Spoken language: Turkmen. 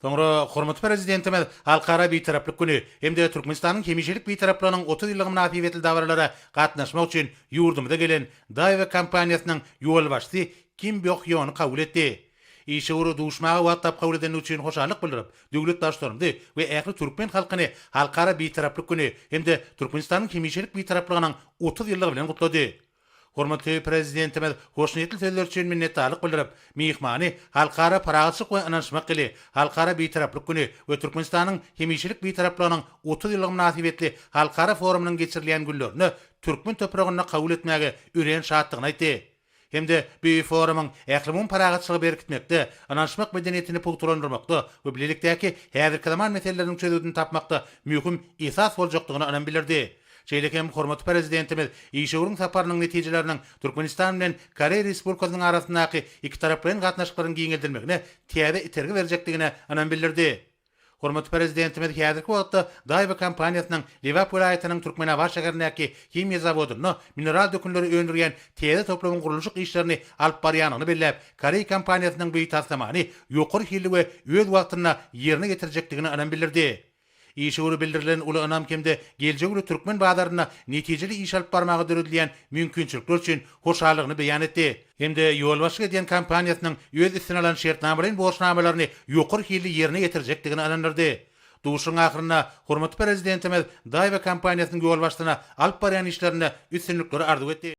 Soňra hormatly Prezidentimiz Halkara Bitaraplyk güni hem-de Türkmenistanyň hemişelik Bitaraplygynyň 30 ýyllygy mynasybetli dabaralara gatnaşmak üçin ýurdumyza gelen Daiwa kompaniýasynyň ýolbaşçysy Kim Býok Hýony kabul etdi. Işewür duşmaga wagt tapyp kabul edendigi üçin hoşallyk bildirip, döwlet Baştutanymyzy we ähli türkmen halkyny Halkara Bitaraplyk güni hem-de Türkmenistanyň hemişelik Bitaraplygynyň 30 ýyllygy bilen gutlady. Hormatly Prezidentimiz hoşniýetli sözler üçin minnetdarlyk bildirip, myhmany Halkara parahatçylyk we ynanyşmak ýyly, Halkara Bitaraplyk güni we Türkmenistanyň hemişelik Bitaraplygynyň 30 ýyllygy mynasybetli halkara forumynyň geçirilýän günlerinde türkmen topragynda kabul etmäge örän şatdygyny aýtdy. Hem-de bu forumyň ählumumy parahatçylygy berkitmekde, ynanyşmak medeniýetini pugtalandyrmakda we bilelikdäki häzirki zaman meseleleriniň çözgüdini tapmakda möhüm esas boljakdygyna ynam bildirdi. Şeýle hem hormatly Prezidentimiz işewüriň saparynyň netijeleriniň Türkmenistan bilen Koreýa Respublikasynyň arasyndaky ikitaraplaýyn gatnaşyklaryň giňeldilmegine täze itergi berjekdigine ynam bildirdi. Hormatly Prezidentimiz häzirki wagtda Daiwa kompaniýasynyň Lebap welaýatynyň Türkmenabat şäherindäki himiýa zawodynda mineral dökünleri öndürýän täze toplumyň gurluşyk işlerini alyp barýandygyny belläp, koreý kompaniýasynyň bu taslamany ýokary hilli we öz wagtynda ýerine ýetirjekdigine ynam bildirdi. Işewüre bildirilen uly ynam hem-de geljegi uly türkmen bazarynda netijeli iş alyp barmaga döredilýän mümkinçilikler üçin hoşallygyny beýan etdi. Hem-de ýolbaşçylyk edýän kompaniýasynyň öz üstüne alan şertnamalaýyn borçnamalaryny ýokary hilli ýerine ýetirjekdigine ynandyrdy. Duşuşygyň ahyrynda hormatly Prezidentimiz Daiwa kompaniýasynyň ýolbaşçysyna alyp barýan işlerinde üstünlikleri arzuw etdi.